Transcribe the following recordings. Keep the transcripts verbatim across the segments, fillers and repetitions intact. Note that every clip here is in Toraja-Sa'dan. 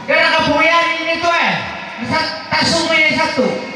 Kena kapuyan ini tuh eh. Sat-, tasung ini satu.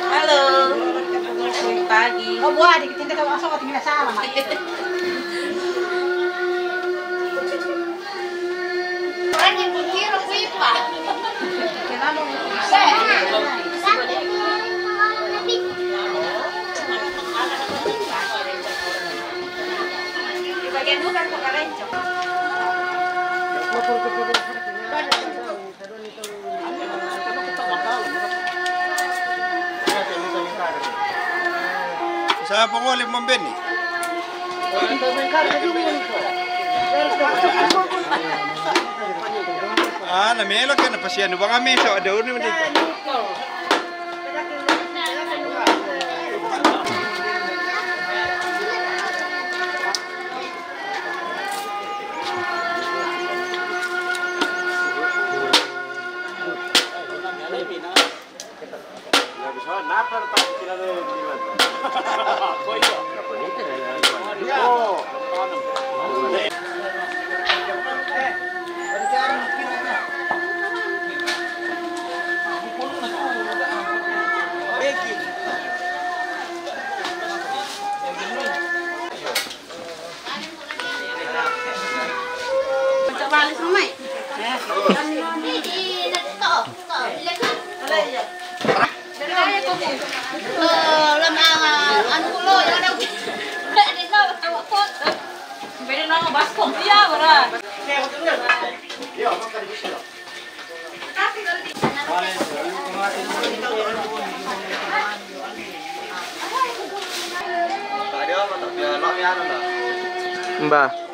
Halo. Selamat pagi. Oh, buah, dikit-dikit kalau asal, tinggal salam. Saya pengoleh membeni. Ah, na melo ka na pasian bang ami so ada unu di. Mbah.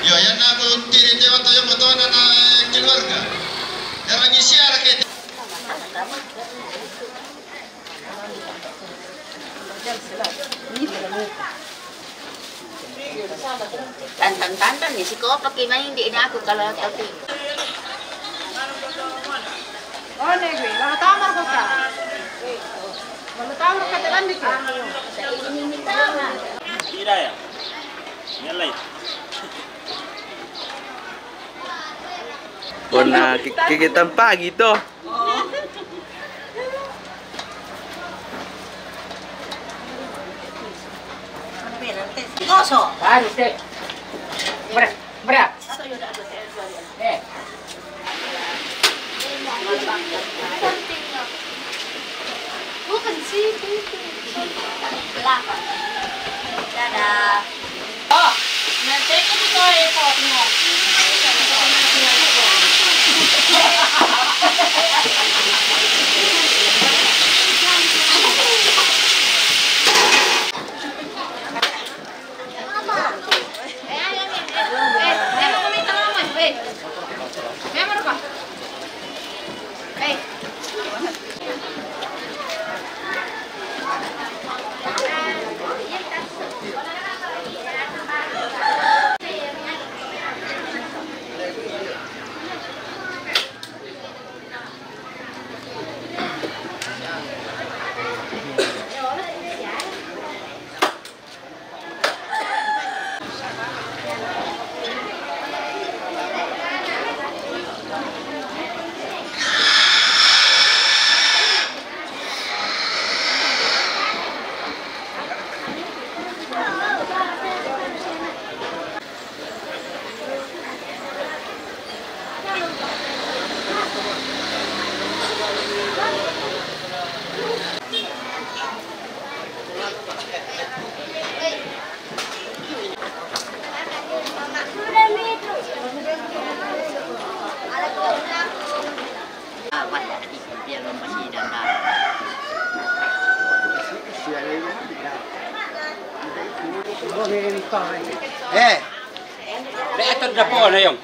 Yo, yan na ku tiri tiwa tayo mo to na na, eh, keluarga. Yan ang isiara kete. Tantan-tantan ni si ko paki main di na aku kalau tapi. Oh, negeri, lalu tamar ko ka. Lalu tamar ka telan di ka. Tidak ya? Nyalai. Kona ki-, kikitan pagi to. Ngoso. Baru, Dek. Bra, bra. Eh. Bukan situ itu. Belakang. Dadah. Oh, nanti aku tuh kalau repotnya. Eh, Pe ato dapo na yung.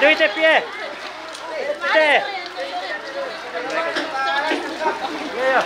Aduh, ite pie. Ite. Iya, iya.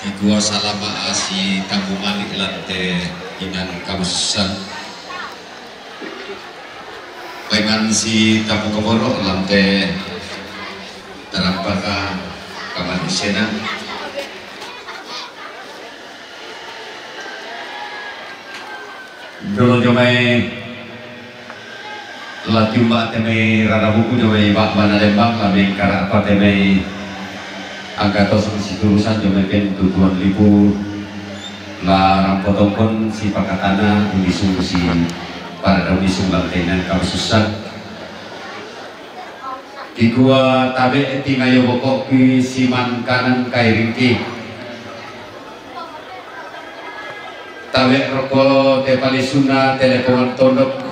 Kikua salama asi tabu malik lante inan kabusan. Paingan si tabu keboro lante terampaka kaman isena. Dolo jomai la tiumba temai rara buku jomai bak bana lembang la mengkara apa temai angkatos si turusan jomai pen tutuan lipu la rampotongkon si pakatana unisung si para unisung la tenan kabususan. Kikua tabe tingayo bokok ki siman kanan kai ringki. Tabe roko te palisuna telepongan tondok.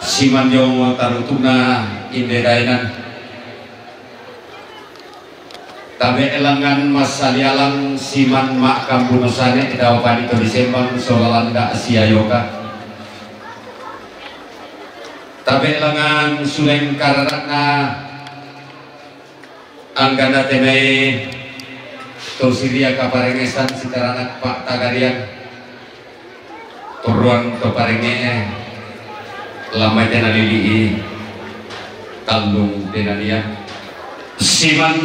Siman jongo tarutuna inde dainan. Tabe elangan masalialang siman mak kambuno sane dawa panito disembang solalanda siayoka. Tabe elangan suleng kararatna anggana temai to siria kaparengesan sitaranak pak tagarian. Ruang to parenge lamai tena lili i tallung tena nia. Siman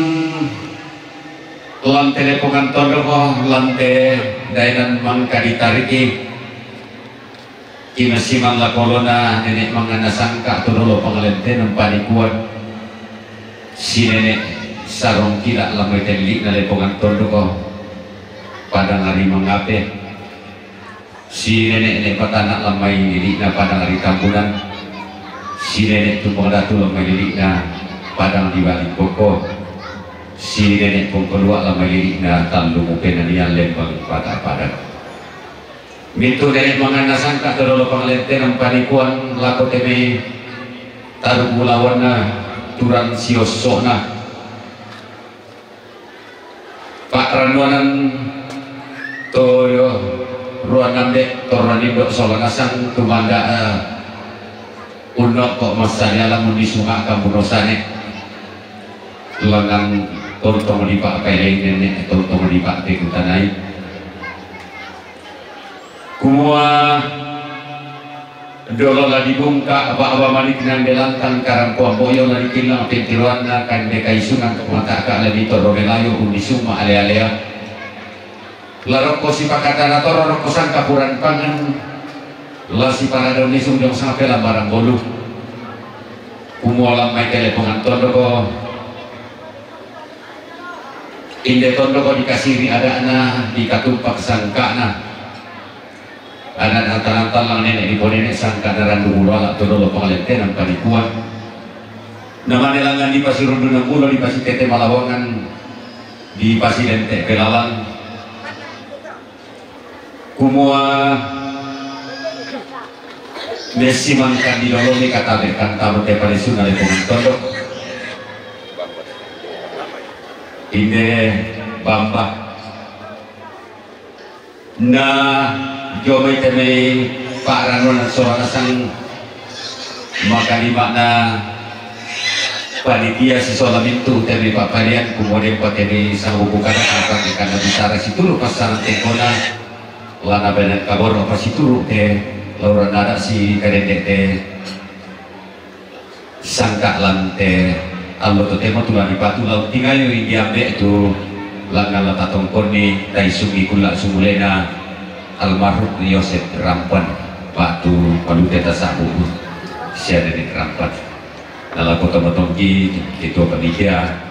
lante lepongan tondoko lante dainan mangka ditariki. Kina siman la kolona nenek mangana sangka to dolo pangalente nampanikuan. Si nenek sarong kila lamai tena lili na lepongan tondoko padang ari mangape. Si nenek-nenek patanak lamai lili na padang ari tambunan. Si nenek tumpang datu lamai lili na padang di balik boko. Si nenek pungkelua lamai lili na tallu mupenanian lembang pada-pada. Mitu nenek mangana sangka to dolo pangalente nampanikuan lako teme taru bulawanna turang siosokna. Pak ranuanan to ruanan de to ranindo solanasang tumanda unno ko masani alamun di sunga kambuno sane. Lengang tontong di pak peleng nenek tontong di pak tekutanai. Kumua dolo la dibungka aba-aba manik nang delantang karang kuamboyo la dikilang pentiroanna kande kaisungan kumataka la ditoro melayo undi suma ale-alea. La rokko sipakatana toro rokko sangka puran pangan la siparada undi sung jong sampe lambarang bolu. Kumua lammai telepongan tondoko. Inde tondoko dikasiri adakna dikatumpak sangkana. Anak na talang-talang nenek di ponene sangka na randu mulo alak to dolo pangalente nampanikuan. Namane langan di pasirundu nambulo di pasitete malawangan di pasilente pelalang. Kumua mesi mangkan di dolo ni katabe kan tamu te palisuna lepongan tondok. Inde bamba. Na jomai temai pak ranuanan soranasang makalimana panitia sisola mintu temai pak palian kumode pa temai sanggupu kada apa kekana bisara situru pasaran tekona lana benan kaboro apa situru te Laura nada si kadende te sangka lan te allo to temo tulang ipatu lau tingayo i diambe tu langala tatongkoni taisungi kula sumulena almarhum Yosep Rampan batu malute tasabu sia dede Rampan. Nala kota motongki ketua panitia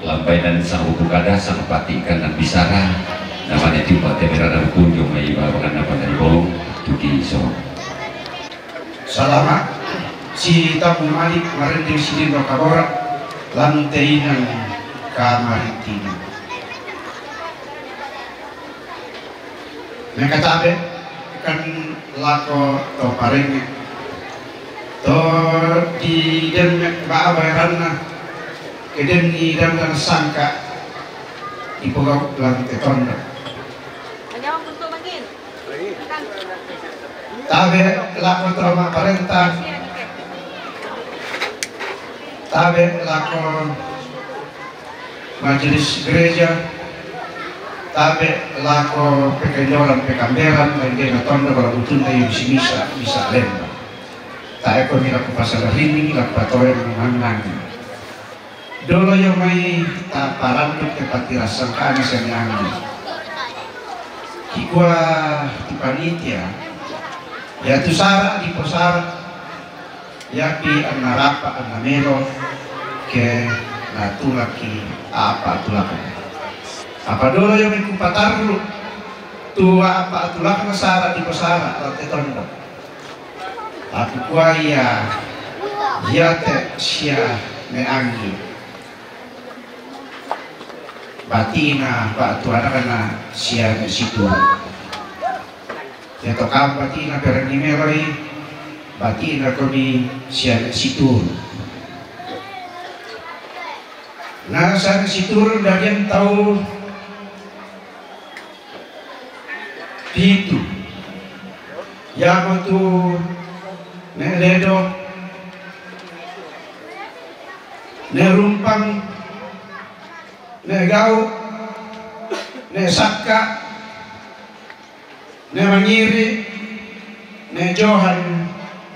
lampai dan sang buku kada sang pati kan dan bisara namanya tiupa temera dan kunjung mai babangan apa dari bolong tuki so. Salama si tapu malik marende sidin kabora lan teinan kamaritina. Mekatabe kan lako to parenge to di demme baba eranna kedem ni dan dan sangka ipogau lan te tondo. Tabe lako to ma parenta. Tabe lako majelis gereja, tabe lako pekenjoran pekamberan, dan dia natondo kalau butunna yang bisa bisa lemba. Taeko mi lako pasal rini lako patoe mengangan. Dolo yo mai taparanduk te pati rasangkana seniangi. Kikua ti panitia ya tu sara di posara. Yapi anna rapa anna melo ke natulaki apa tulakna. Apa dolo yang mingku patarlu tu apa tulakna sara di posara la te tondo. Aku kua ia ia te sia me anggi. Batina pa tu anak-anak sia me situ. Ia tokam batina perang ni meroi batina koni sian situr. Nah sian situr dadian tau pitu. Yama tu ne ledo ne rumpang ne gau ne sakka ne mangiri ne Johan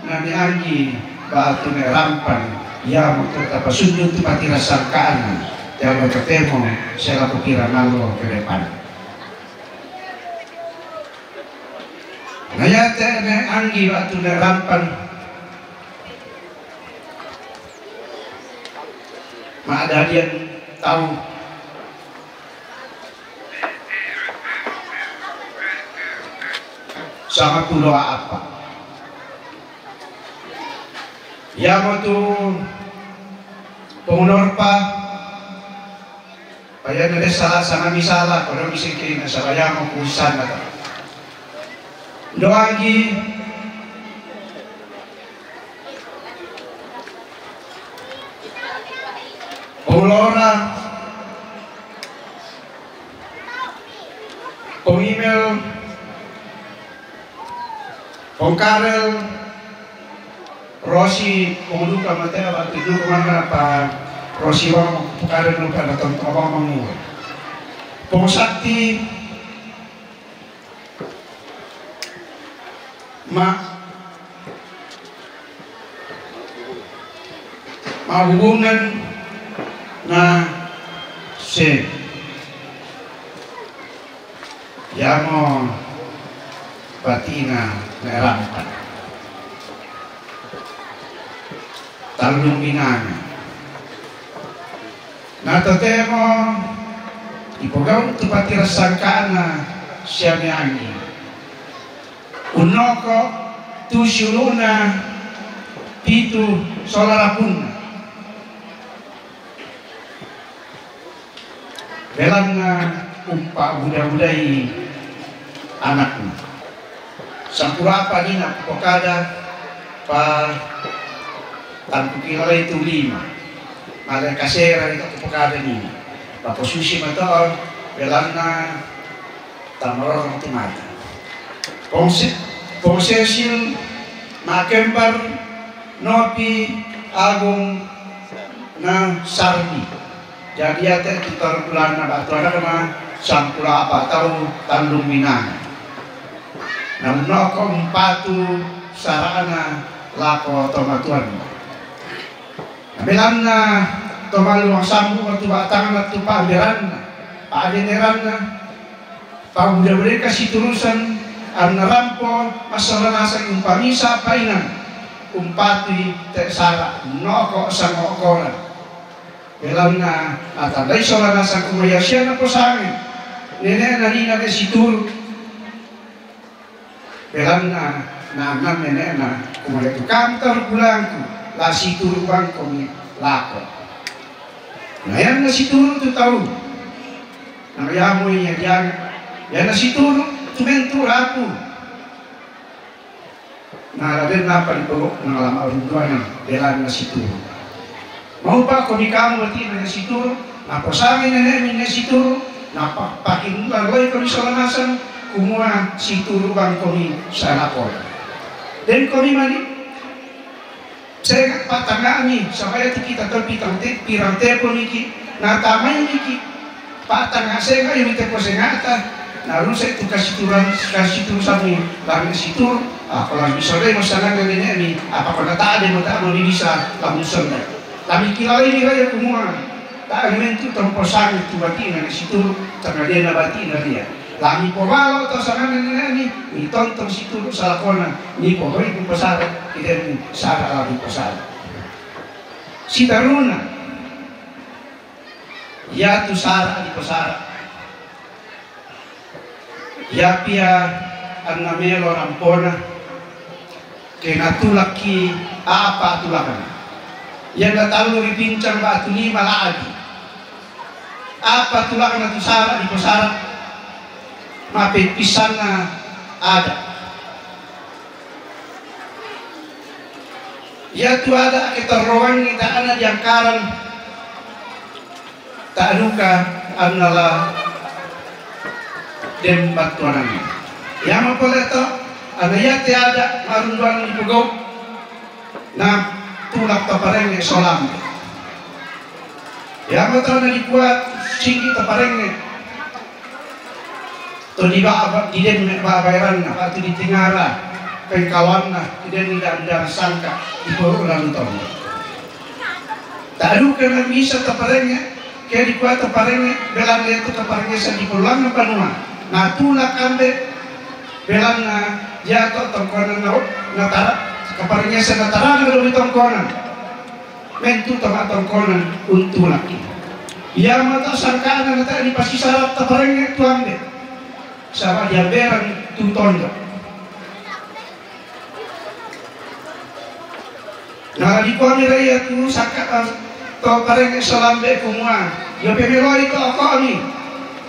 na ne anggi batu ne rampan. Yamo tu tapasundu tu pati rasangkana. Yamo totemo selaku kira nalo ke depan. Nayate ne anggi batu ne rampan. Madadian tau sama pulo apa. Yamo tu pengunor pa payana desa sama misala kono bisa kini sama yamo kusan atau doagi. Pengulora, pengimel, pengkarel, rosi, penguduka matea batu duka mana pa rosi wang pengkarel lupa datang tawang mangu. Pengsakti, ma mahubungan na se yamo batina na rampa talung binanga. Na totemo ipogau tu pati rasangkana siameangi. Unnoko tu siuluna pitu sola rapunna. Belanna umpa buda-budai anakna. Sampurapa nina kupokada pa tangkukilala itu lima. Male kasera itu kupokada nina. Paposusi mato belanna tamarorong tu mata. Pongse, pongsesil makembar nopi agung na sardi. Jadi ate tu tarbulanna batu ada kena sampula apa tau tandung minang. Namu noko umpatu sara'na lako tomatuanna. Belanna to malluang sambu matu ba'tanna tu pa'amberanna, pa'adeneranna, pa'buda-budai kasiturusan, anna rampo massalanasang umpamisa painang, umpatui te sara noko sangokoran. Belanna natandai solanasang kumua ia sia naposangi nene'na ri nene situru. Belanna naannan nene'na, kumua ia tu kam taru pulangku, la situru bangkomi lako. Na ianna situru tu tau, na iamo ia dianga, ianna situru tu mentu rapu. Na la den napa dipogau na la ma'runduanna, belanna situru. Mau pa'komi kamu bati'na ne situru, naposangi nene'mi ne situru, napa pakin laloi komi solanasang, kumua situru bangkomi salako. Den komi mani, senga' pa'tangnga'mi, saba' iatu kita tau pitang te-, pirang tepo miki', natamai miki', pa'tangnga' senga' iami tepo senga'ta, narusa'i tu kasituran-, kasiturusammi langnge situru, apa la misoroi mo sanganna nene'mi, apa ko nata'de mo ta'mo mibisa lamu sendai. Lamikilalai ni raja kumua, ta'de mentu tomposangi tu bati'na ne situru, tangadenna bati'na ria. Lami pomalo to sanganna nene'mi, mitontong situru salakona, mipogoi mupasara, idenni sara lami posara. Sitaruna, iatu sara diposara. Iapia anna melo rampona, ke natulakki apa tulakna. Ianna tallu ripincang ba'tu lima la'bi. Apa tulakna tu sara diposara? Ma'peppissanna ada'. Iatu ada' ke terrowangi ta'na diangkaran, ta'duka anna la den battuananna. Iamo pole to, anna iate ada' ma'runduanna dipogau, na tulak to parengnge solambe. Iamo to na dikua singgi to parengnge. To di ba'ba, di demme ba'baeranna, ba'tu di tingara, pengkawanna, di denni da'dara sangka, di poru' lan tondok. Ta'duka na misa to parengnge, ke dikua to parengnge, belanna iatu kaparengngesan di polangna banua. Natulak ambe', belanna iato tongkonan na, natara, kaparengngesan natarana domi tongkonan. Mentu to ma'tongkonan untulakki. Iamo to sangka'na natae' dipasisara to parengnge tu ambe', saba' diamberan tu tondok. Na dikuami rai iatu sangka, to parengnge solambe kumua, io pemeloi to oko'mi,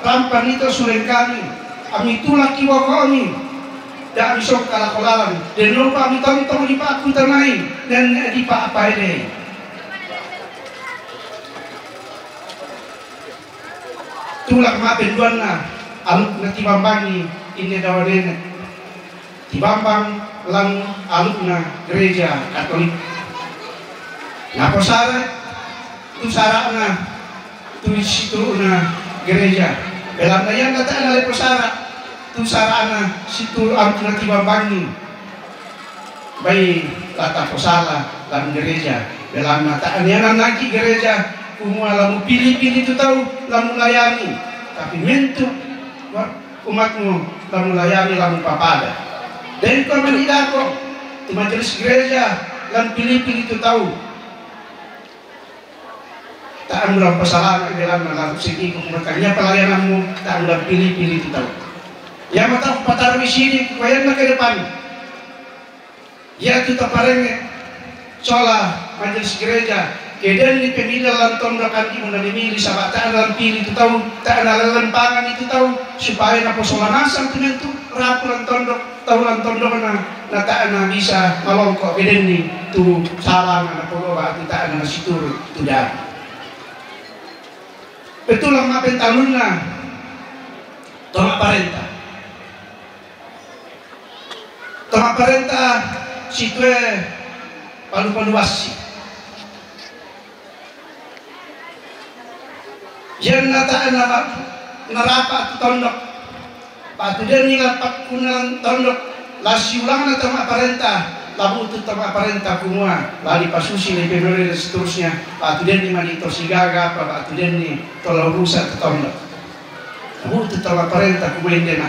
rampanni to sulengkami, ami tulakki oko'mi, da' misongka lako lalan, dennopa mitontong dipa'kutanai, nenne' dipa'paedei. Tulak ma'penduanna, alukna tibambangi inne dawa nene'. Tibambang lan alukna Gereja Katolik. Naposara tu sara'na tu situru'na gereja. Belanna ianna tae' naleposara tu sara'na situru' alukna tibambangi. Bai la taposala lan gereja, belanna tae' nianannangki' gereja, kumua la mupili-pili tu tau la mulayani, tapi mentu' wa-, umatmu la mulayani, la mupapada. Dengko mani dako tu majelis gereja la mupili-pili tu tau. Tae' mulang pasalama' belanna la sengkiku, makanya pelayananmu tae' mulang pili-pili tu tau. Iamo tau patarui sidi' kupayanna ke depan. Iatu to parengnge sola majelis gereja, ke denni pemilihan lan tondok, andi' mo namimili, saba' tae' nalang pili tu tau, tae' nalang pangan itu tau, supaya naposola nasang tu mentu' rapu lan tondok, tau lan tondokna, na tae' nabisa malongko' ke denni tu salana napogau' batu, tae' nasituru' tu dara. Betulan ma'pentallunna to ma'parenta. To ma'parenta situe palu-palu bassi. Ianna tae' na-, narapa' tu tondok, batu denni lapakkunna lan tondok, La siulangna to ma'parenta, la bu'tu to ma'parenta kumua la dipasusi, la dipemere dan seterusnya, ba'tu denni mani to sigaga, apa ba'tu denni to la urusa to tondok. La bu'tu to ma'parenta kumua inde na.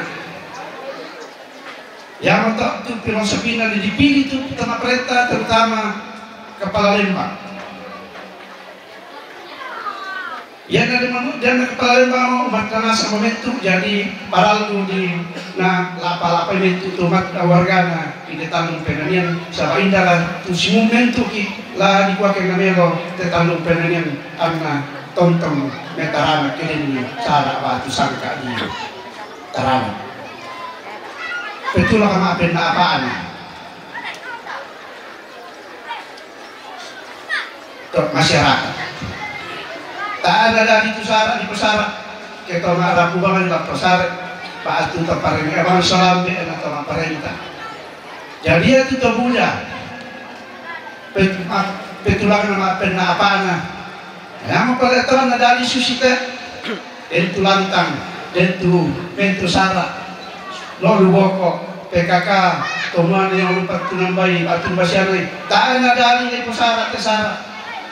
Iamoto tu filosofina na dipilih tu to ma'parenta, terutama kepala lembang. Iana de manu-, iana kepala lembang, umat na nasa momentu, jadi parallu di na lapa-lapa momentu tu umat wargana inde tandung penanian, saba' inda la tu simumentu ki la dikuake na melo te tandung penanian anna tontong metarana kedenni sara' batu sangka di tarana. Petulak ma'penna apana to masyarakat. Ta'ana dadi tu sara' dipasara', ke to ma'rapu bangan la pasara', ba'tu to parenta bangan salambe na to ma'parenta. Jadi iatu to buda, pet-, ma-, petulakna ma'penna apana. Namo pale to na dadi susi te. Den tu lantang, den tu, den tu sara', lolu boko, P K K, to muane yang lupa tunambai, batu basianai, ta'ana dadi le posara' te sara',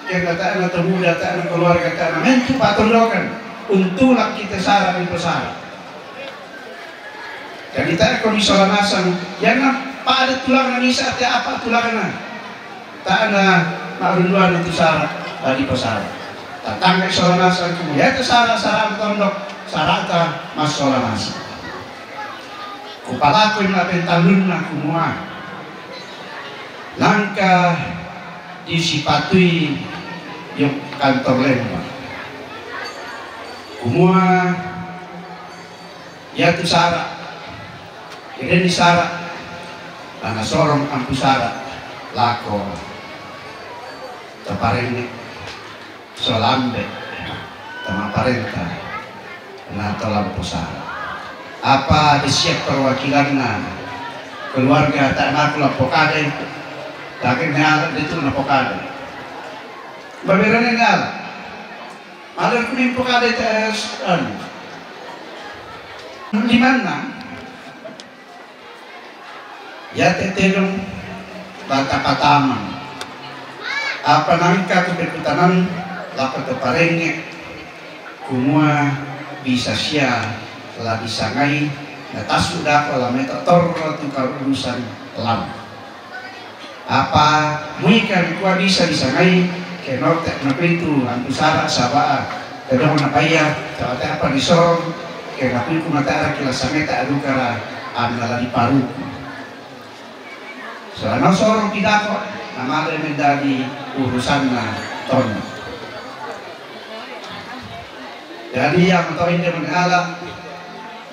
karena ta'ana to buda, ta'ana keluarga, ta'ana mentu patondokan, untulak kita sara' ni posara'. Jadi ta'ana ko misola nasang, iana pada tulangna misa te apa tulangna. Ta'ana ma'runduan tu sara', badi pasara'. Tatangga sola nasang kumua iatu sara', sara' tondok, sara'ta massola nasang. Kupalakoi ma'pentallunna kumua nangka disipatui dio kantor lembang. Kumua iatu sara', kedenni sara', la nasorong ampu sara' lako to parenge, solambe, to ma'parenta, na to lampu sara'. Apa de siap perwakilanna keluarga ta'ana ku lampu kadai, tapi neala de tu lampu kadai. Baberane neala. Ada ku mimpu kada tes, anu. Limanna, iate tedong bata pataman. Apa nangka tu pekutanan lako to parenge, kumua bisa sia la disangai, na tasu dako la meto torro tu kaurusan lam. Apa muikan kua bisa disangai, ke note nakuitu antu sara' saba' tedong na paia, tawate apa disorong, ke nakuiku mata ara kila sangai ta adukara anna la diparuku. Sola nasorong ki dako, na male mendadi urusanna tonna. Jadi yang to inde mengala,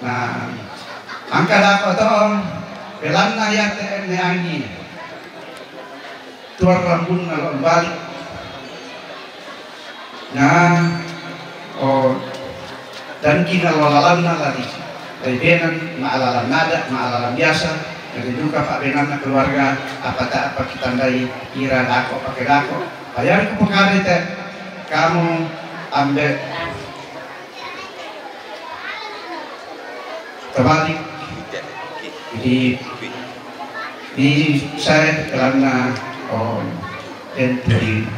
na angka dako to, belanna iate enne anggi. Tuan rambunna lo balik. Na, o, dan kina lo lalanna lari. Dari benan ma'alalan nada, ma'alalan biasa. Jadi duka pa'benanna keluarga, apa ta, apa kitandai ira dako, pake dako. Bayar ku pekare te, kamu ambe terbalik. Jadi, di saya karena, oh, dan di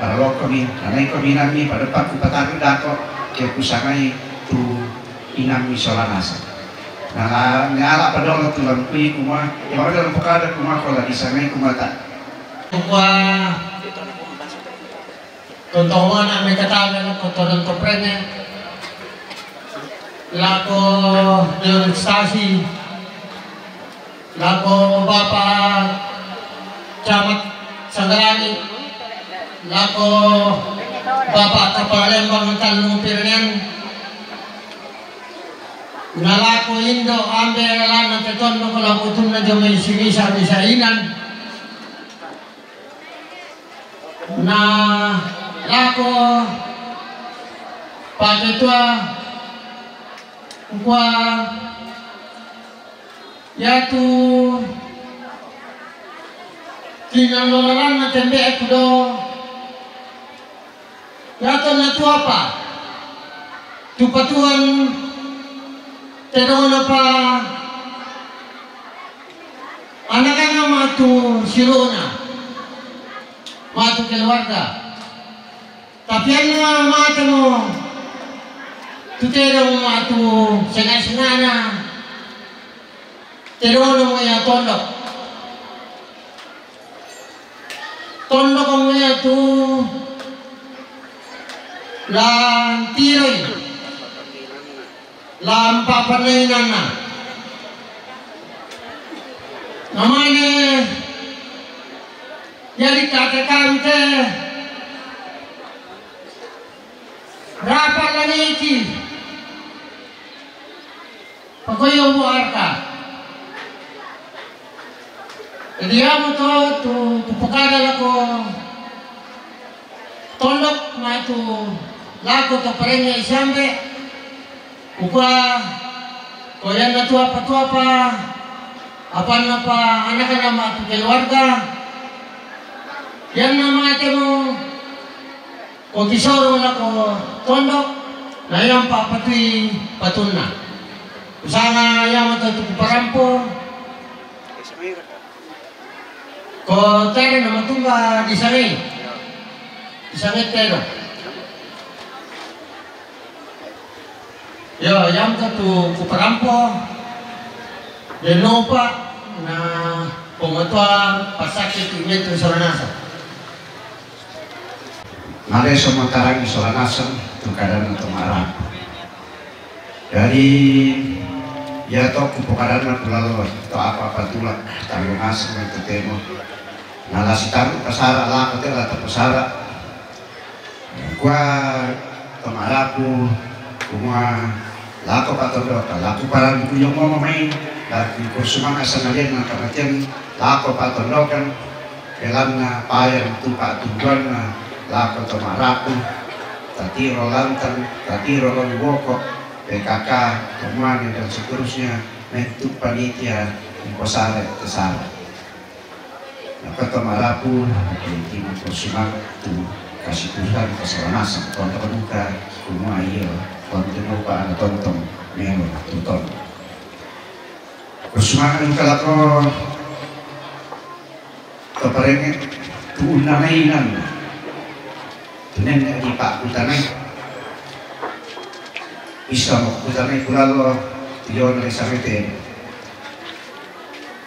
para loko mi, karena iko minami pada paku pataru dako, ke kusangai tu inami solanasa. Nah, nyala padolo tu lampu kuma, yang ada lampu kada kuma, kalau di sana kuma tak. Kuma. Tontongan ame katame lako to donto prene, lako Dewan Stasi, lako Bapak Camat Sanggalangi, lako Bapak Kepala Lembang Tanjung Pirnen, na lako Indo ambe lana tetondo ko lako tunna jomai simisa-misa inan. Na lako Pak Ketua, kua iatu tinalolalanna tembe' kudo, iatu na tuapa, tupatuan tedona pa Nakana matu silona, matu keluarga. Tapi anna mate mo tu tedong matu sena-senana. Tedong mo ya tondok. Tondok mo ya tu lantiroi. Lampa panainanna. Namane jadi kata kante rapa laniki. Pakoyo mu arka. Jadi amo to tu kupokada lako tondok matu lako to parenge isambe. Kukua koyanna tuapa-tuapa apanna pa anakana matu keluarga. Yanna mate mo ko kisoro lako tondok na yampa patui patunna. Usanga yamata tu kuparampo. Ko tare na matumba di sangai. Di sangai tero. Yo, yamata tu kuparampo. Denopa na pematua pasakit imetri soranasa. Mare so matarangi sola naseng tu kadana to maraku. Jadi ya to kupokadanna kulalo to apa-apa tulak talu naseng to temo. Nala sitaru pasara lako te la to pasara. Kua to maraku kumua lako patodoka, lako parani kuyo momo mai, lako kursumanga sangaden na kamatian, lako patondokan, Belanna payang tu pa'tunduanna lako to ma'rapu, tatiro lantang, tatiro loni woko, P K K, Tomane, dan seterusnya, mettu panitia, mposare, tesare. Nako to ma'rapu, timo ko sumange' tu kasipusan, kasalamasang, tonton duka, kumua iyo, tonton duka, ana tontong, melo, tuton. Ko sumange' duka lako to parengnge', tu unnanai inanna, tu nenne' dipa'kutanai. Issa mokkutanai kulallo, tu yona ri samete.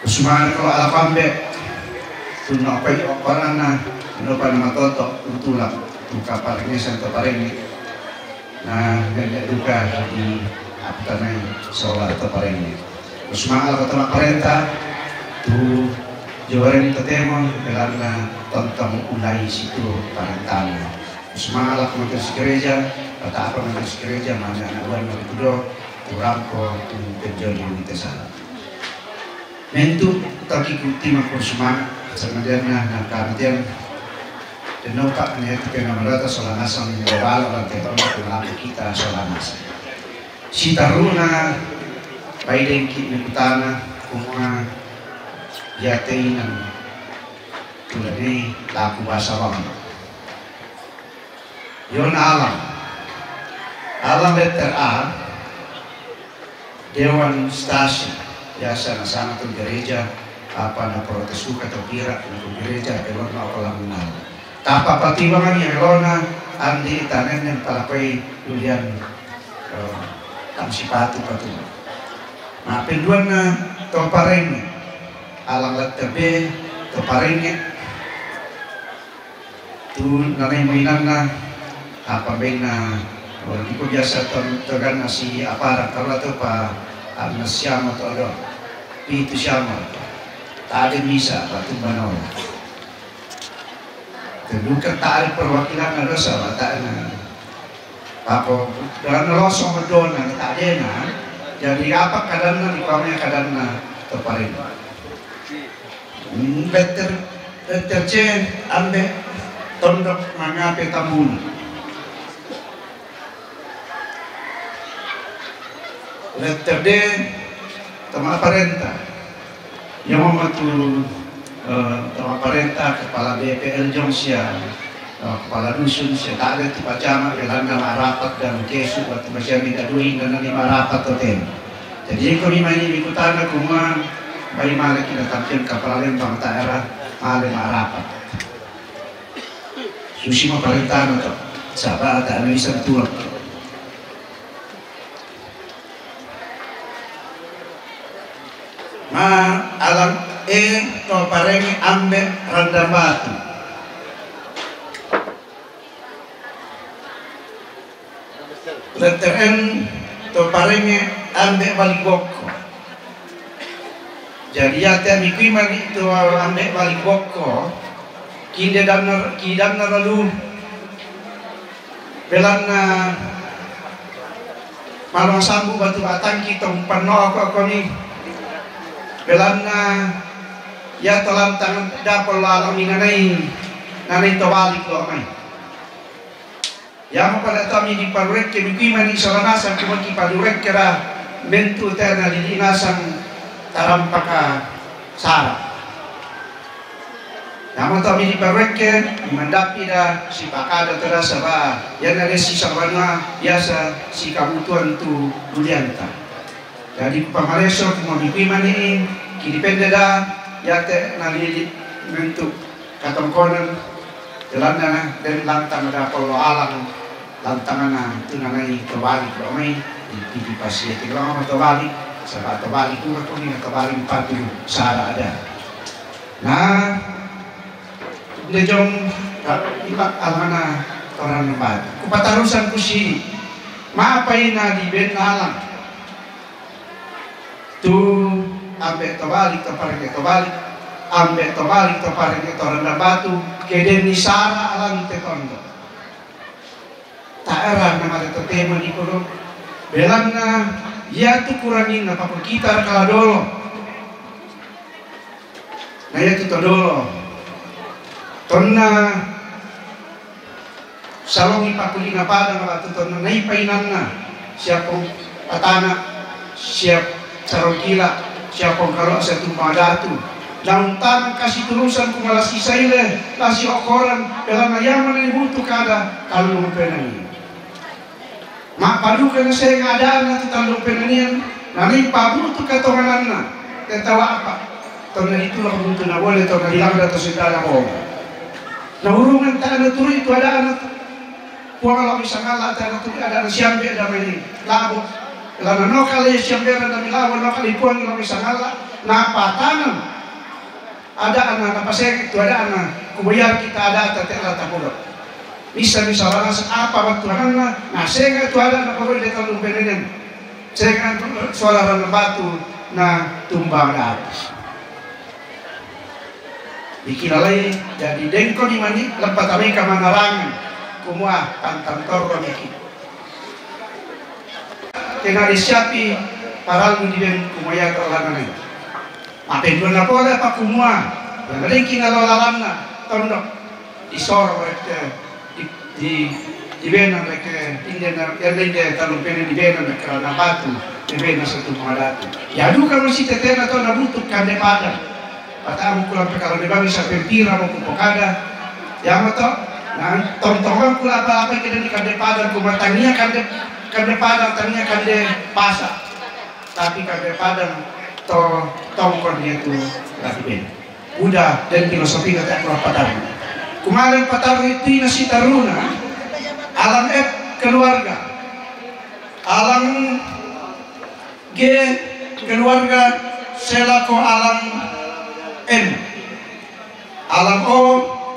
Ko sumange' ko alapambe, tu naopai okkoranna, nopa namatoto' utula, tu kaparengngesan to parengnge'. Na nenne' duka di aptanai sola to parengnge'. Ko sumange' lako to ma'parenta, tu jowareng totemo, belanna tontong ulai situ parentana. Ko sumange' lako materus gereja, pata'pa materus gereja, mane ana' uanna ri kudo, tu rampo, tu penjoli, wi tesala. Mentu' toki' kutti makkuro sumange', sangadianna nangka matiang. Denno pa' niati pena malata sola nasang minggu balo lan tetonda kumalaku kita sola nasang. Sitaruna baidengki' mekutana kumua yateinang tulani laku basa bang. Yona alang. Alang letter A, Dewan Stasi, biasa nasanga tu gereja, apa naprotes duka to pira, na tu gereja, elonna okolang nal. Tapa patibangan elona, andi tanengnge palakoi dulian, eh, tang sipatu patu. Nah, penduanna to parengnge', alang letter B, to parengnge', Tu nanai mainanna, apa bainna, oh, iko biasa to, to ganna si aparang, kalau tu pa, anna siamo to do, pitu siamo. Tadi misa, patu manola. Terbuka tadi perwakilan ada sama, tak ada. Apa, dan losong medona, tak ada na. Jadi apa kadanna, di pamnya kadanna, to parengnge'. Hmm, letter, letter C, ambe, tondok mangape tambuna. Letter D, to ma'parenta. Iya matu, eh, to ma'parenta, kepala B P L jong sia, eh, kepala dusun sia, tade tu pacama, belanna ma'rapat dan kesu, waktu masih minta duit, dan nanti ma'rapat to tem. Jadi, ko mi mani mi kutana kumua, Bai male kita tampil kapala lembang ta era male marapat. Susi ma parentana to. Saba ta bisa tulang. Ma alang e to parenge ambe randam batu. Letter N to parenge ambe balik bokko. Jadi ya te mi kui mani to ambe balik bokko. Kinde danna, ki danna lalu. Belanna malong sambu batu batangki tong panno ko koni. Belanna ya to lantang dapol lalang minanai nanai to balik lo mai. Yamo pada tami di parurekke mi kui mani salanasang kumaki parurekke ra mentu tena di dinasang tarampaka sara. Yamo tami di parurekke mandapi da sipakada terasa ba yana desi sabanua biasa si kabutuhan tu dulianta. Jadi ku pamareso ku mami kui mani kidipende da yate nalili mentu katongkonan. Jalanna na den lantang ada polo alang lantangana tunanai tobali do mai. Di pidi pasia ti lama tobali. Saba tobali tu ko ni tobali patu sara ada. Nah, de jong imak alana orang nempat. Ku patarusan ku sini. Ma apa ina di ben alang. Tu ambe to balik to parenge to balik, ambe to balik to parenge to randam batu. Kedeni sara alante tondo. Ta era na mate to tema di kono. Belanna ya tu kurangin na paku kita kala dolo. Na ya tu to dolo. Tonna Salongi pakulina padang batu tonna nai painanna, siappong patana, siap sarongkila, siappong kalo satu madatu. Daun tanang kasi turusan ku malasi saile, lasi okoran, belanna yamana butu kada, kalau penani. Mappaduka na seng adana tu tallung penanian, nani pabutu katongananna, tetawa apa, tonna ditulak butu na boleh, tonna dilangda to sendana bohong. Na urungan tana turu itu ada anak. Puang Allah bisa ngalah tana turu ada anak siambe ada main labo. Lana nokal ya siambe ada mi labo nokal ipuang Allah bisa ngalah. Napa tanam? Ada anak napa seng itu ada anak. Kubayar kita ada tete ala tabulo. Bisa bisa laras apa waktu anakna. Nah seng itu ada anak pokoknya dia tahu pengen. Seng suara batu na tumbang ada. Ikilalai jadi dengko di mani lempat ameka manarang kumua pantang torro miki. Kena disiapi paralu di ben kumaya terlanang. Mapenduan na pole pa kumua yang dengki na lolalanna tondok disoro rek di di di bena rek inde na inde talung pene di bena rek na batu di bena satu madatu. Ya duka masih tetena to na butuh kande pada. Patamu kula pe kalau de bangsa pempira mo ku pokada. Ya mo to. Nah, tong-tongan kula apa-apa kita di kande padang ku matania kande kande padang tania kande pasa. Tapi kande padang to tongkon dia tu lagi ben. Udah dan filosofi kata kula pataru. Kemarin pataru itu nasi taruna alam F keluarga. Alam G keluarga selaku alam M. Alam O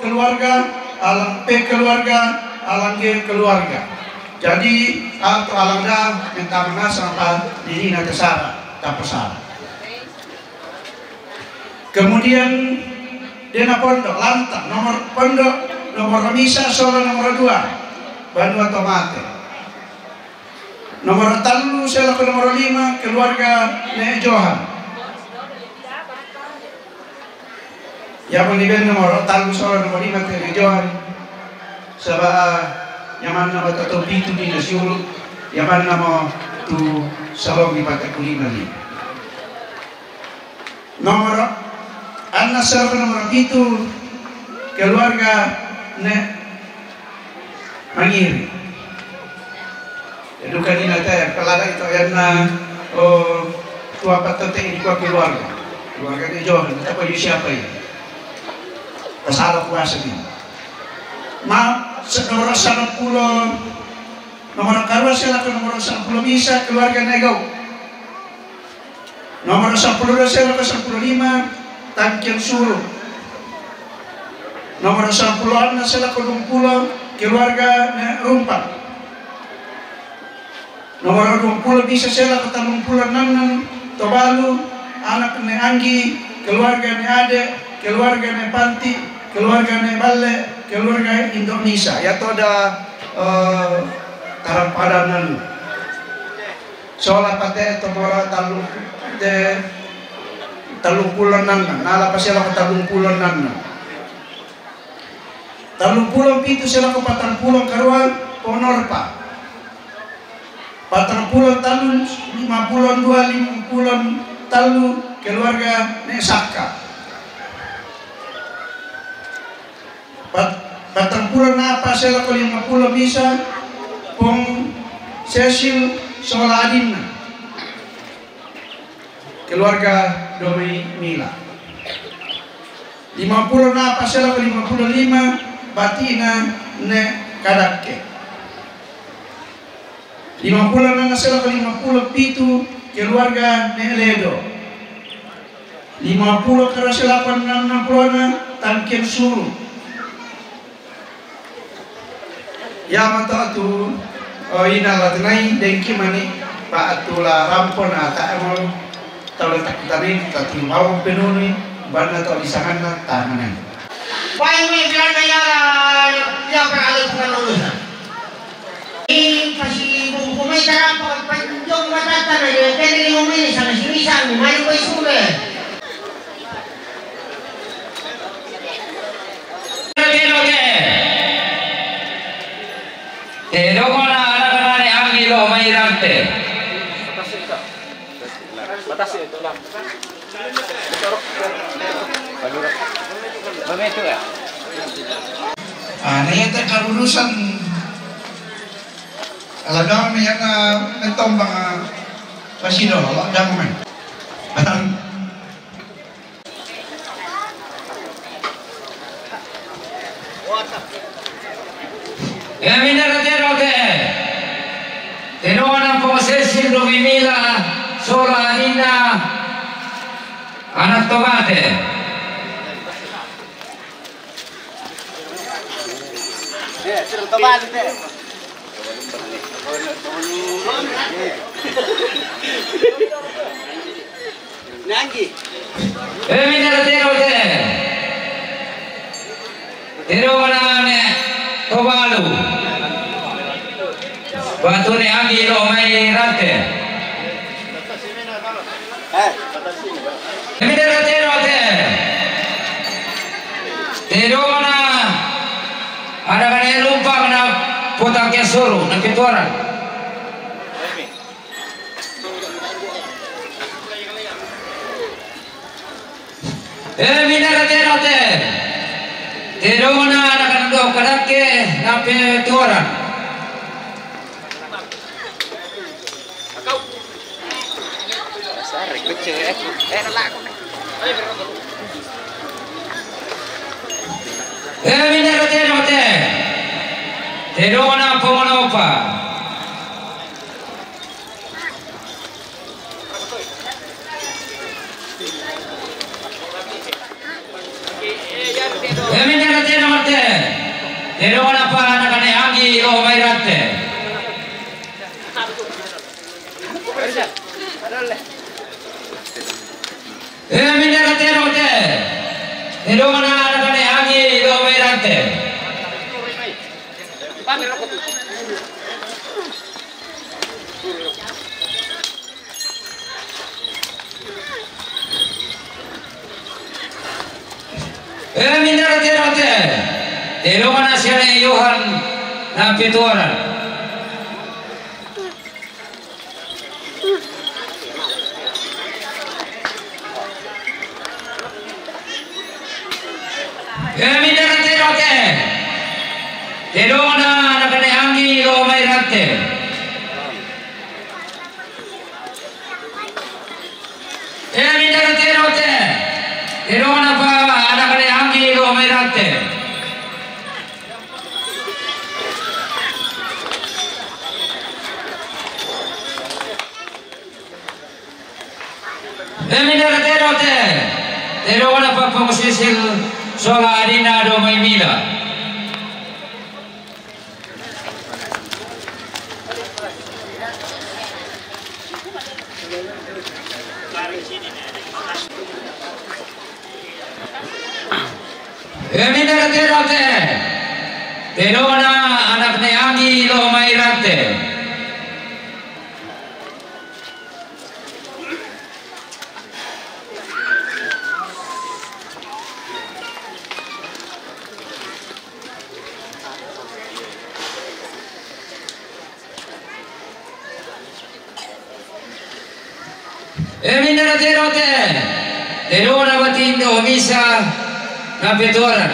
keluarga, alam P keluarga, alam G keluarga. Jadi atau alam da minta menasa apa diri na kesara, tak pesara. Kemudian dia na pondok lantang nomor pondok nomor misa solo nomor dua banua tomate. Nomor tallu selaku nomor lima keluarga Nek Johan. Ya meniben nomor tallu selaku nomor lima Nek Johan. Saba nyamanna bata to pitu di nasiulu. Nyamanna mo tu salong di pata kulina ni. Nomor anna selaku nomor pitu keluarga Nek Mangiri. Duka ni nata ya, kalau ada itu yang na oh tua patete ini kuat keluarga. Keluarga ni John, kita ko siapa ini? Pasal puasa ni. Ma, se-, nomor sangpulo, nomor karua sela ko nomor sangpulo misa, keluarga ni Gau. Nomor sangpulo dua sela ko sangpulo lima, Tangkian Suru. Nomor sangpulo ennam sela ko duampulo, keluarga ni Rumpang. Nomor duampulo misa sela ko tallumpulo ennam, Tobalu, anak ni Anggi, keluarga ni Ade, keluarga ni Panti, keluarga ni Balle, keluarga Indonesia. Ya toda, eh, tarampadan. Sola pate to mora tallu, te, tallumpulo ennam, nala pasela ko tallumpulo ennam. Tallumpulo pitu sela ko patangpulo karua, Ponorpa. Patangpulo tallu, limangpulo dua, limangpulo tallu, keluarga ni Sakka. Pat-, patangpulo napa sela ko limangpulo misa, Pong Cecil sola adinna. Keluarga Domi Mila. Limangpulo napa sela ko limangpulo lima, Batina ne Kadakke. Limangpulo ennam sela ko limangpulo pitu, keluarga ne Ledo. Limangpulo karua sela ko ennam, ennampulo ennam, Tangkian Suru. Iya mato tu, oh, ina la tenai dengki mani, pa tu la rampo na ta mo, tau la takutanai, ta tu mau penuni, banna tau di sanganna, tanganai. Pai me bilang na yala, ya pa ale bukan urusan. Ini pasi buku mai tarapa panjong matata na ya, kene ni mo mai sana sini sana, mai ko isule. Te dongona ana-, anakna ne Anggi lo mai Rante. Ah, na iya te karurusan. Ala dong mi ana netombang, ah, pasido, ala dong mi. Batang. E, minne rate rote. Te dongana Pong Cecil Domi Mila sola adinna, anak to mate. Nanggi. E, minne rate rote. Te dongana ne Tobalu. Batune Anggi lo mai Rante. E, minne rate rote. Te dongana anakna ne Rumpang na Potang Kesuru na Pituaran. E, minne rate rote. Te dongana anakna Domi Kadakke na Pituaran. E, minne rate rote. Te dongana Pong Onopa. E, minne rate rote. Te dongana pa anakna ne Anggi lo mai Rante. E, minne rate rote. Te dongana anakna ne Anggi lo mai Rante. E, minne rate rote. Te dongana siana Yohan na Pituaran. E, minne rate rote. Te dongana anakna ne Anggi lo mai Rante. E, minne rate rote. Mairante. Eminara tero te. Tero wana pa pongsisil sola adina do mai mila. Eminara tero te. Tero wana anak ne Anggi lo Mairante. Eminara tero te. Tero na batin do misa na petuara.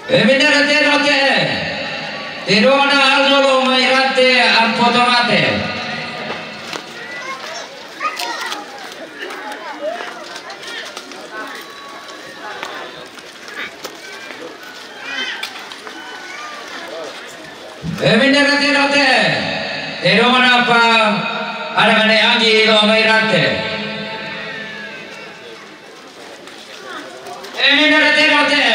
Eminara tero te. Tero na Aldo lo Mairante ampoto mate. Eminara tero te. Tero wana pa anak ne Anggi lo Mairante. Eminara tero te.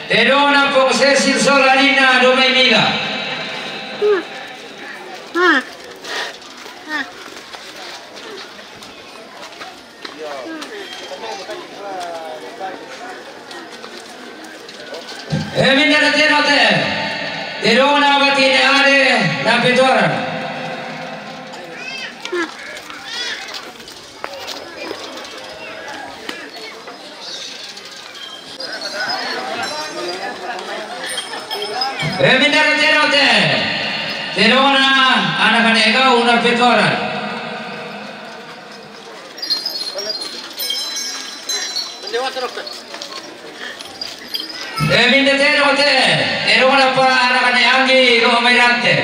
Tero wana pongsisil sola adina do mai mila. Eminara tero te. Tero na batin ne are na petuara. Eminara tero te. Tero na anak ne Egau na petuara. Eminara tero te. Tero na pa anak ne Anggi lo Mairante.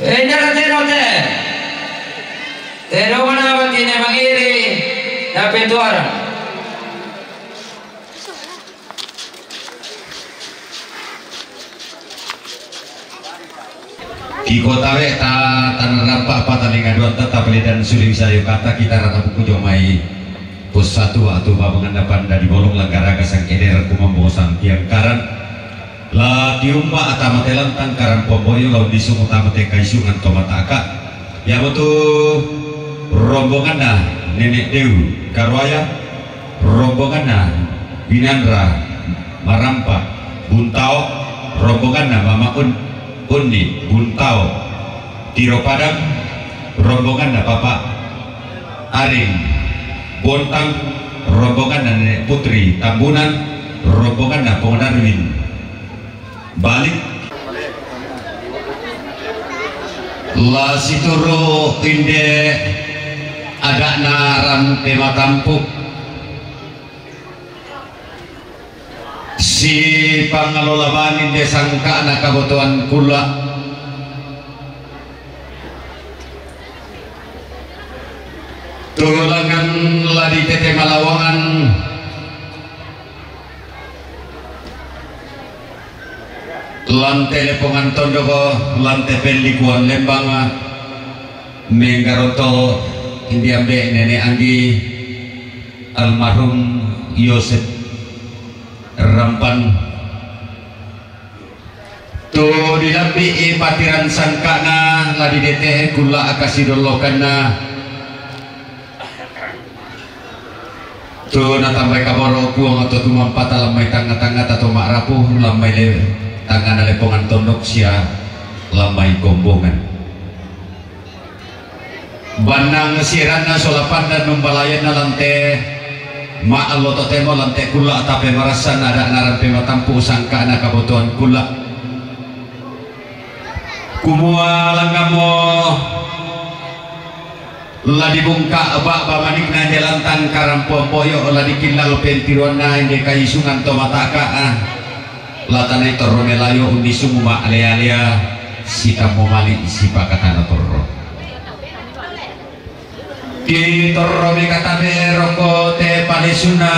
Eminara tero te. Tero wana batin ne Mangiri na petuara. Kiko tawe ta tanarapa patalinga duanta tapeledan suling sayo kata kita rata buku jomai. Pusatu atu babangan dapan dadi bolong langgaraga sangkeder kumambo sampiang karan. La tiumba atamate lantang karan pomboyo lau disung utamate kaisungan tomataka. Yamotu rombonganna Nenek Dew Karuaya, rombonganna Binanra Marampa Buntao, rombonganna Mama Un-, Unni Buntao Tiro Padang, rombonganna Papa Aring Bontang, rombonganna Nenek Putri Tambunan, rombonganna Pong Darwin Balik. La situru inde adakna rampe matampu. Si pangalola bani inde sangkana kabotoan kula. Tulangan la ditete malawangan. Lante Lepongan Tondoko, lante Pellikuan Lembanga, menggaroto indiambe Nenek Anggi almarhum Yosep Rampan. Tu dilambi i patiran sangkana la didete kula akasi dolokanna. Tu natambai kaboro Puang atau tumampata lambai tanga-tanga tato ma'rapu lambai le tangana Lepongan Tondok sia lambai Kombongan. Bannang siranna sola pandan numbalayanna lante ma'allo totemo lante kula tape marassan ada narampe matampu sangkana kabotoan kula. Kumua langgamo La dibungka' ba'ba manikna inde lantang karampoan boyo', la dikillalo pentiruanna inde kaisungan to mataka', ah. La tanai torro melayo unnisung ma'lea-lea sitammo mali' sipakatana torro. Kitorro mekatabe rokko te palesuna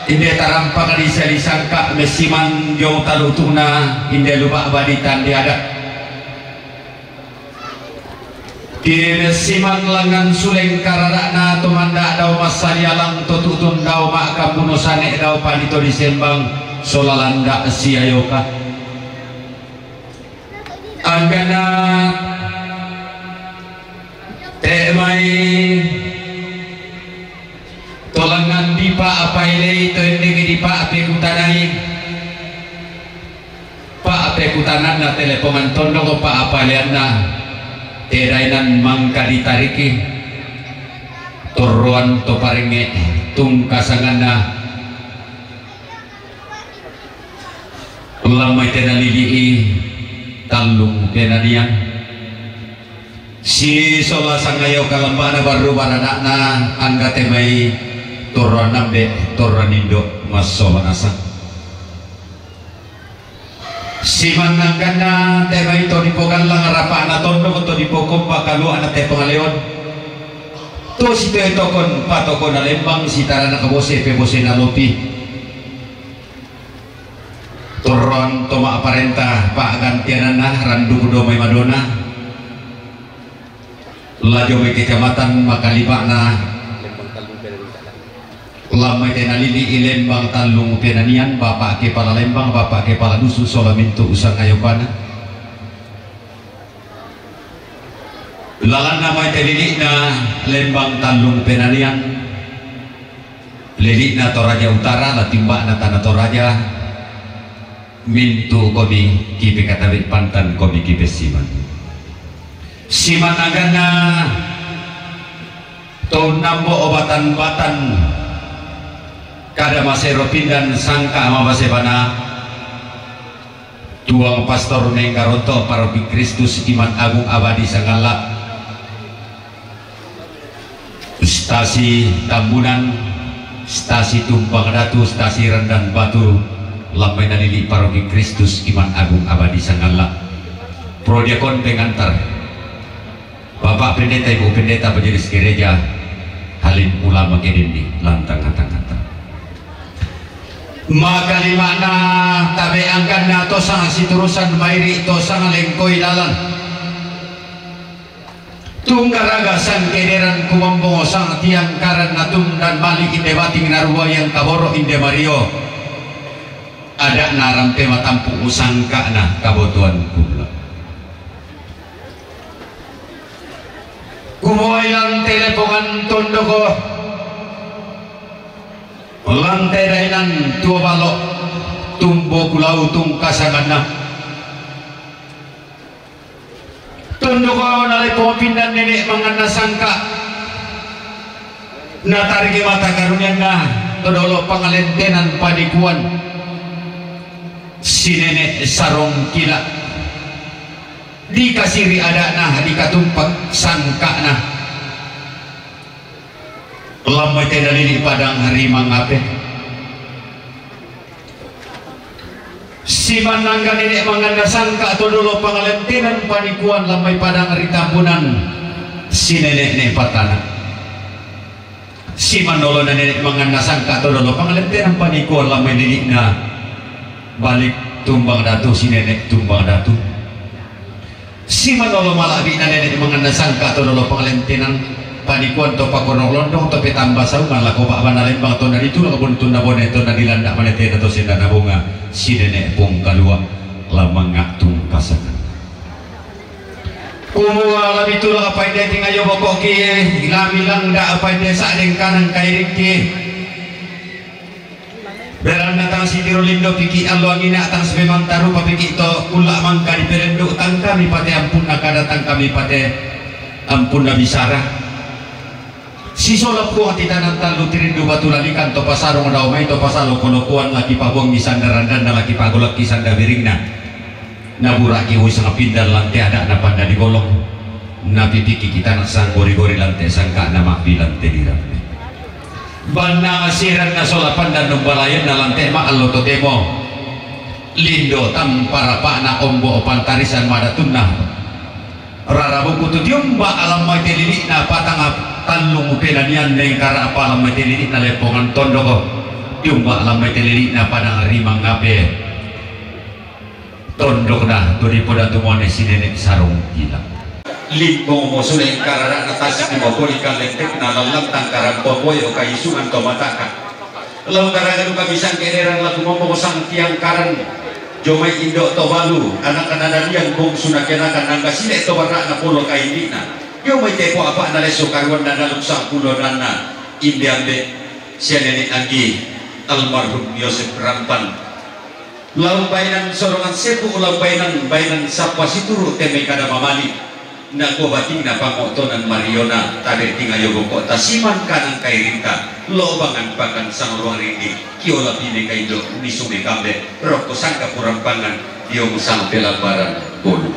inde tarampaka disa-disangka messiman jong talutu'na inde luba'ba ditandi ada'. Kimessiman langngan suleng karada'na to manda' dao massadialang to tu'tun dao ma'kambuno sane' dao panito disembang sola landa' siayoka. Angganna te mai to langngan dipa'paelei to endenge dipa'pekutanai. Pa'pekutananna telepongan tondoko pa'apaleanna te dainan mangka ditariki torroan to parengnge' tungkasanganna lammai te nalili'i tallung penanian. Sisola sangayo kalamba'na barru barana'na angga te mai torroan ambe' torroan indo' massola nasang. Simannangganna te mai to dipogallang rapa'na tondok to dipokompa kalua'na te pangaleon. To sitoe tokon patokona lembang sitarana kabose pebosena lopi. Torroan to ma'parenta pa'gantiananna randuk do mai madona. Lajo mai kecamatan makalima'na lammai te nalili'i lembang tallung penanian, Bapak Kepala Lembang, Bapak Kepala Dusun sola mintu' usangayopana. Lalanna mai te lili'na lembang tallung penanian, lili'na Toraja Utara, latimba'na tana Toraja, mintu' komi kipekatabe' pantan komi kipessiman. Simannangganna to unnambo obatan-batan kada masero pindan sangka mabase bana Tuang Pastor Menggaronto Paroki Kristus Iman Agung Abadi Sangalla. Stasi Tambunan, Stasi Tumpang Datu, Stasi Rendan Batu, lammai nalili' Paroki Kristus Iman Agung Abadi Sangalla. Prodiakon pengantar. Bapak Pendeta, Ibu Pendeta, Majelis Gereja, Halim Ulama Kedendi, lantang hatang-hatang. Makalima'na tabe' angganna tosang siturusan mairi' tosang lengkoi lalan. Tunggaraga sangkederan kumombong sang tiang karan natundan mali' inde bating narua yang kaboro' inde mario. Ada'na rampe matampu' sangka'na kabotoan kulla'. Kumua ilang telepongan tondoko lante dainan tuo balo' tumbo kulau tungkasanganna. Tondoko nalepo pindan nene' manganna sangka'. Natariki mata karunianna to dolo pangalentenan panikuan si nene' sarong kila'. Dikasiri' ada'na, dikatumpak sangka'na. Lammai te nalili' padang ri mangape. Simannangga nene' manganna sangka' to dolo pangalentenan panikuan lammai padang ri Tambunan si nene' ne patana. Simannolona nene' manganna sangka' to dolo pangalentenan panikuan lammai lili'na balik Tumbang Datu si nene' Tumbang Datu. Simanolo mala'bi'na nene' manganna sangka' to dolo pangalentenan panikuan to pakono londong to petamba saungan lako ba'bana lembang to naditulak buntunna bone to nadilanda' manetena to sendana bonga si nene' pongkalua' la mangnga' tungkasangan. Kumua la bitulak painde tingayo boko'ki, la milangda' painde sa'dengkanan kairikki. Beranna tang sitiro lindo piki' allo angina, tang sipemantarupa piki' to kulla' mangka dipelendu', tang kami pate ampunna kada, tang kami pate ampunna bisara. Sisola Puang titanan tallu tirindu batu lalikan to pasarong dao mai to pasalo kolokoan laki pabuangi sanda randanna laki pagolakki sanda biringna. Nabura'ki uisang pindan lante ada'na panda digolong. Napipiki kita na sanggori-gori lante sangka na mapi lante di rampe. Banna masiran na sola pandan numbalayan na lante ma allo totemo. Lindo tamparapana ombo pantarisan madatunna. Rarabuku tu tiumba alam mai telili'na patanga tallu mupenanian nengkara apa alam mai telili'na lepongan tondoko. Tiumba alam mai telili'na padang rimang ngape. Tondokna tu ripodatu mone si Nenek Sarung Gila. Limbong mo suleng karara'na tasik mo poli kallentekna lallang tangkaran popoyo kaisungan to mataka. Lau karaga duka bisang kederan lagu momoko sang tiang karan. Jomai indo to balu, anak-anak dadian bongsu na kenakan nangga sile to barra'na polo kaindi'na. Jomai tepo apa'na leso karuan dan daluk sampulo danna. Inde ambe, sia nenek anggi, almarhum Yosep Rampan. Lau baenan sorongan sepu, lau baenan, baenan sappa situru temme kada mamali. Nakua batingna pango'tonan mariona, tabe tingayo boko tasiman kanang kairinta, lobangan pakan sang ruang rindi, kiola pime kaindo, nisume kambe, rokko sangka purampangan, dio musang pelambaran, bolu.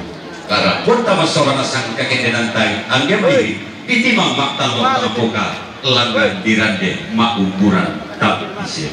Kara, punta masolana sang kakendenantai, angge mairi, ditimang maktallo tapoka, Langgang dirande ma'umburan tabbise.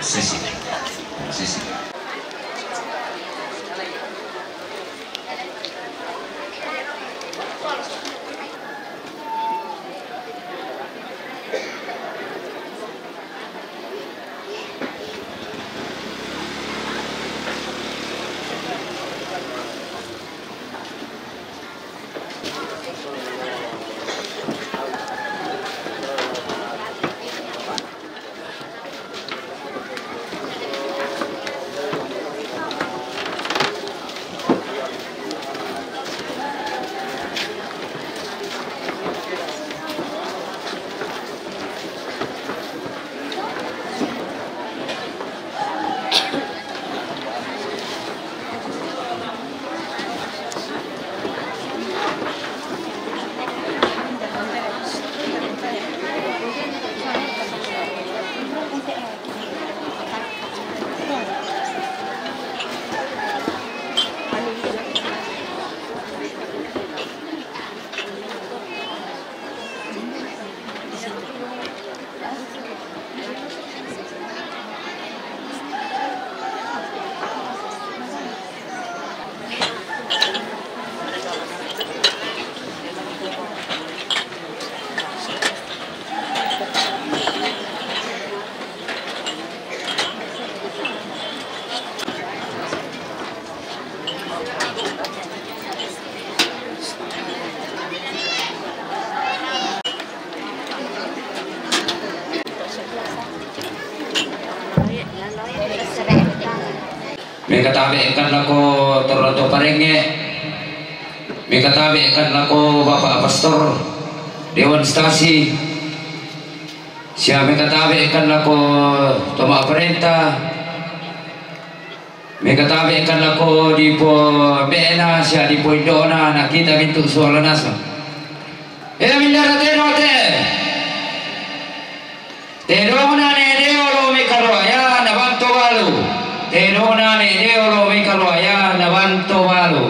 Sisi. Sisi. Mekatabe'kan lako torro to parengnge, mekatabe'kan lako Bapak Pastor, Dewan Stasi, sia mekatabe'kan lako to ma'parenta, mekatabe'kan lako dipo ambe'na sia dipo indo'na, na kita mintu' suara naseng. E, mindara teno te? Tedongna ne de' olo mai karoaya nabanto balu. Tedongna ne de' olo mai karoaya nabanto balu.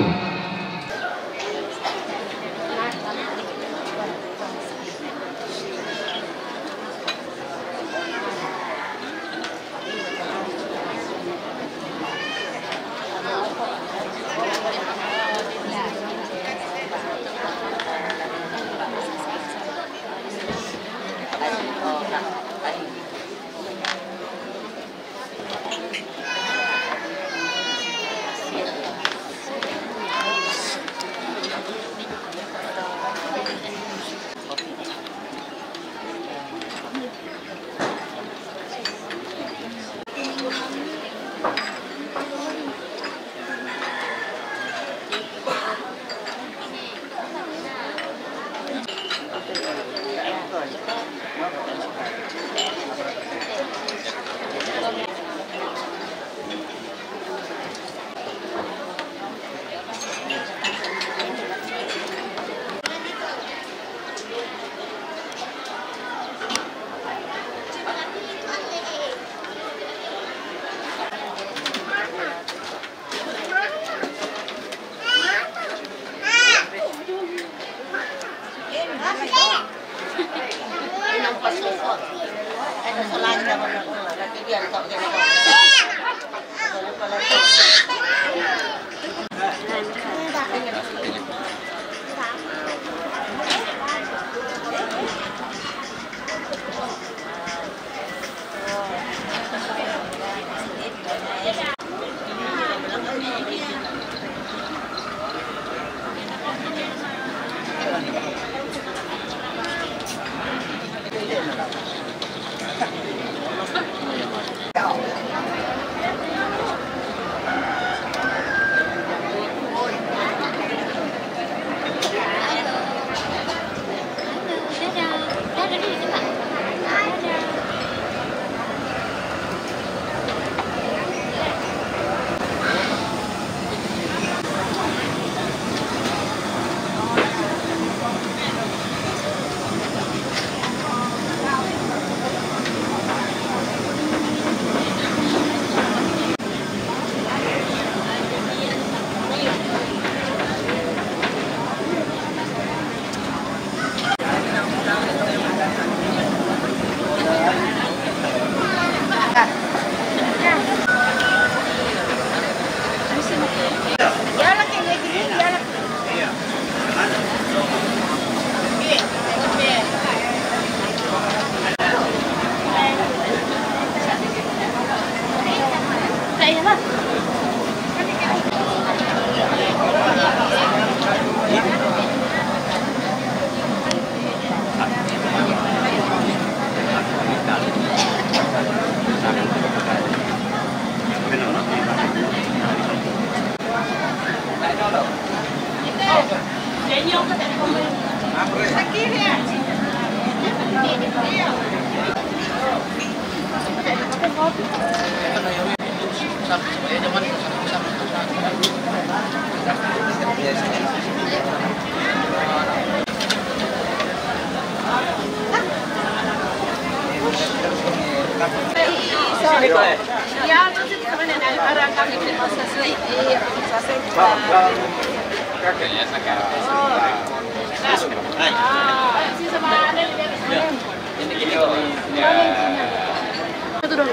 Satu dong.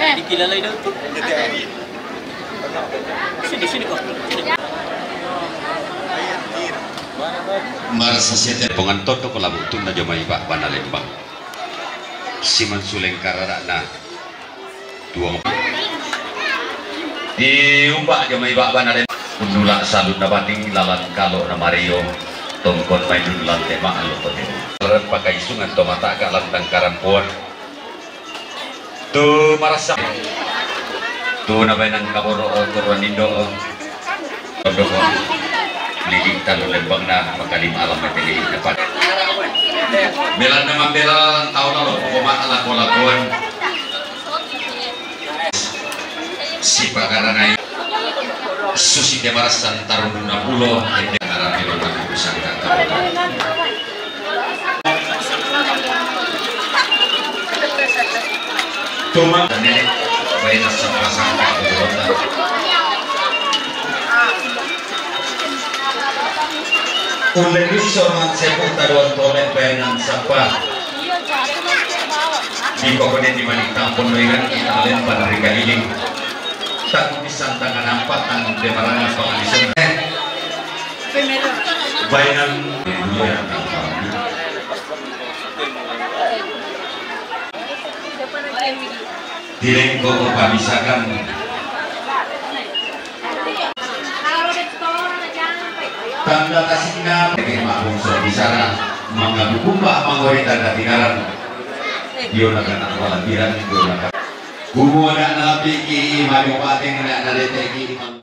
Eh. Dikilala itu. Sini, sini kau. Sini. Marasa siete pongan toto ko labu tuna jomai ba bana lembang. Siman suleng karara na tuang. Di umba jomai ba bana lembang. Undula salun na bating lalan kalo na mario. Tongkon main dun lante ma alo kote. Pakai sungan to mata ka lantang karampuan. Tu marasa. Tu na benang kaboro o turun indo o. Kondo o. Lili talu lembang na makalim alam mete lili dapat. Belan na mambela tau lalo pokoma ala kola kuan. Sipakaranai. Susi de marasan tarununa pulo ende arapelo na kusangka. Tuma ne baina sapa-sapa kota. Ulle ni sorman sepu taduan tole baina sapa. Di pokoknya di manik tampon dengan kita len panrika iling. Tanggung pisan tangan nampak tanggung demarana pangalisan. Eh. Bainan. Tileng ko pamisakan. Tanda tasikna, pake mabungso bicara, mangga bukumba mangori tanda tinaran. Yo na kana wala biran, yo na kana. Kumu ada napi ki, mayo pateng na narete ki,